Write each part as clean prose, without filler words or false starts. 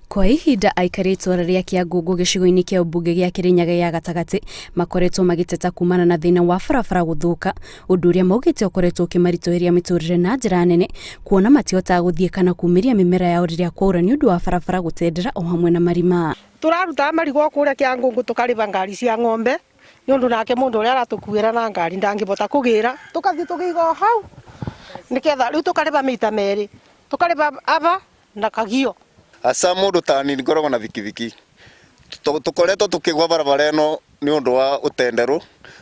Kwa ihinda aikari a itũra rĩa Kĩangũngũ gĩcigo-inĩ kĩa ũmbunge gĩa Kĩrĩnyaga ya gatagatĩ makoretwo magĩteta kumana na thĩna wa barabara gũthũka, ũndũ ũrĩa maugĩte ũkoretwo ũkĩmaritũhĩria mĩtũrĩre na njĩra nene kuona matihotaga gũthiĩ kana kumĩria mĩmera yao rĩrĩa kwaura nĩ ũndũ wa barabara gũtendera o hamwe na marima. Tũrarutaga marigũ o kũrĩa Kĩangũngũ tũkarĩba ngari cia ng'ombe nĩ ũndũ nake mũndũ ũrĩa aratũkuĩra na ngari ndangĩbota kũgĩra, tũkathiĩ tũkĩiga o hau nĩketha rĩu tũkarĩba maita merĩ, tũkarĩba aba na kagio. Aca mũndũ ta niĩ ngoragwo na bikibiki, tũkoretwo tũkĩgwa barabara ĩno nĩ ũndũ wa ũtenderũ,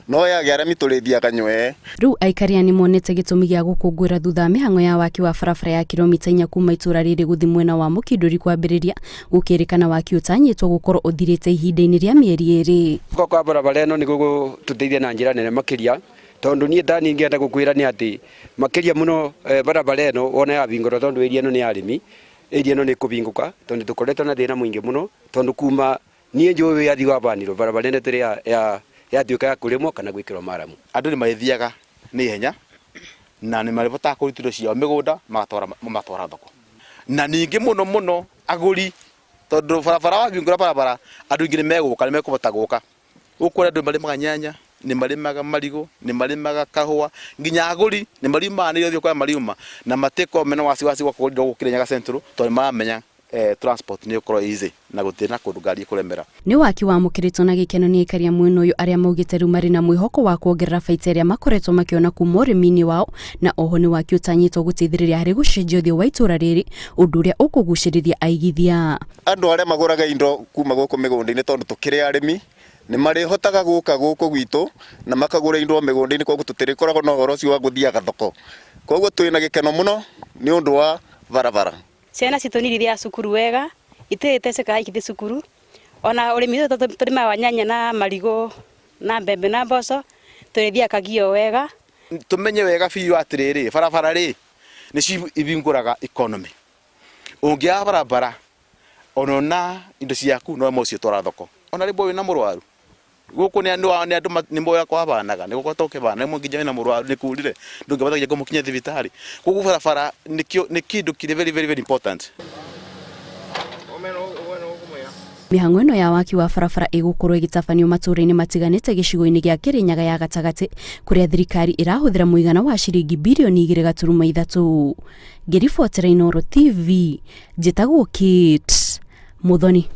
no yagĩa rami tũrĩthiaga nywee. Rĩu aikari aya nĩmonete gĩtũmi gĩa gũkũngũĩra thutha wa mĩhang'o ya waki wa barabara ya kiromita inya kuma itũra rĩrĩ gũthiĩ mwena wa Mũkindũri kwambĩrĩria, gũkĩrĩkana waki ũtanyĩtwo gũkorwo ũthirĩte ihinda-inĩ rĩa mĩeri ĩrĩ. Gwakwo kwa barabara ĩno nĩ gũgũtũteithia na njĩra nene makĩria, tondũ niĩ ta niĩ ingĩenda gũkwĩra nĩ atĩ makĩria mũno barabara ĩno wona yahingũrwo tondũ area ĩno nĩ ya arĩmi, area ĩno nĩ ĩkũhingũka tondũ tũkoretwo na thĩna mũingĩ mũno, tondũ kuma niĩ njũĩ wĩyathi wabanirwo barabara ĩno ĩtĩrĩ yatuĩka ya kũrĩmwo kana gwĩkĩrwo maramu. Andũ nĩ marĩthiaga na ihenya na nĩ marĩbotaga kũruta indo ciao mĩgũnda magatwara thoko. Na ningĩ mũno mũno agũri tondũ barabara wahingũra barabara andũ aingĩ nĩ megũka, nĩ mekũhota gũka. Gũkũ andũ nĩ marĩmaga nyanya, nĩ marĩmaga marigũ, nĩ marĩmaga kahũa, nginya agũri nĩ mariumaga nĩ kũrĩa mariuma na matikoragwo mena wasiwasi wa kũgũra indo gũkũ Kĩrĩnyaga Central tondũ nĩ maramenya transport nĩ ĩgũkorwo easy na gũtirĩ na kũndũ ngari ĩkũremera. Nĩ waki wamũkĩrĩtwo na gĩkeno nĩ aikari a mwena ũyũ arĩa maugĩte rĩu marĩ na mwĩhoko wa kuongerera baita ĩrĩa makoretwo makĩona kuma ũrĩmi-inĩ wao, na oho nĩ waki ũtanyĩtwo gũteithĩrĩria harĩ gũcenjia ũthiũ wa itũra rĩrĩ, ũndũ ũrĩa ũkũgucĩrĩria aigithia. Andũ arĩa magũraga indo kuma gũkũ mĩgũnda-inĩ tondũ tũkĩrĩ arĩmi, nĩ marĩhotaga gũka gũkũ gwitũ na makagũra indo mĩgũnda-inĩ koguo tũtirĩkoragwo na ũhoro ũcio wa gũthiaga thoko. Koguo twĩna gĩkeno mũno nĩ ũndũ wa barabara. Ciana citũ nĩ irithiaga cukuru wega, itirĩtecekaga ikĩthiĩ cukuru, ona ũrĩmi ũyũ tũrĩmaga wa nyanya na marigũ na mbembe na mboco, tũrĩthiaga Kagio wega. Tũmenye wega biũ atĩrĩrĩ, barabara rĩ, nĩcio ihingũraga economy. Ũngĩaga barabara, ona ũna indo ciaku no ũcitwara thoko. Ona rĩmwe wĩna mũrwaru, gũkũ nĩ andũ nĩ andũ nĩ moĩ kwabanaga, nĩ gũkoretwo gũkĩbana, rĩmwe nginya wĩna mũrwaru nĩ kurire, ndũngĩhota nginya kũmũkinyia thibitarĩ. Koguo barabara nĩkĩo nĩ kĩndũ kĩrĩ very very very important. Mĩhang'o ĩno ya waki wa barabara ĩgũkorwo ĩgĩtabanio matũũra-inĩ matiganĩte gĩcigo-inĩ gĩa Kĩrĩnyaga ya gatagatĩ kũrĩa thirikari ĩrahũthĩra mũigana wa ciringi birioni 2.3. Ngĩribotera Inooro TV, njĩtagwo Kate Muthoni.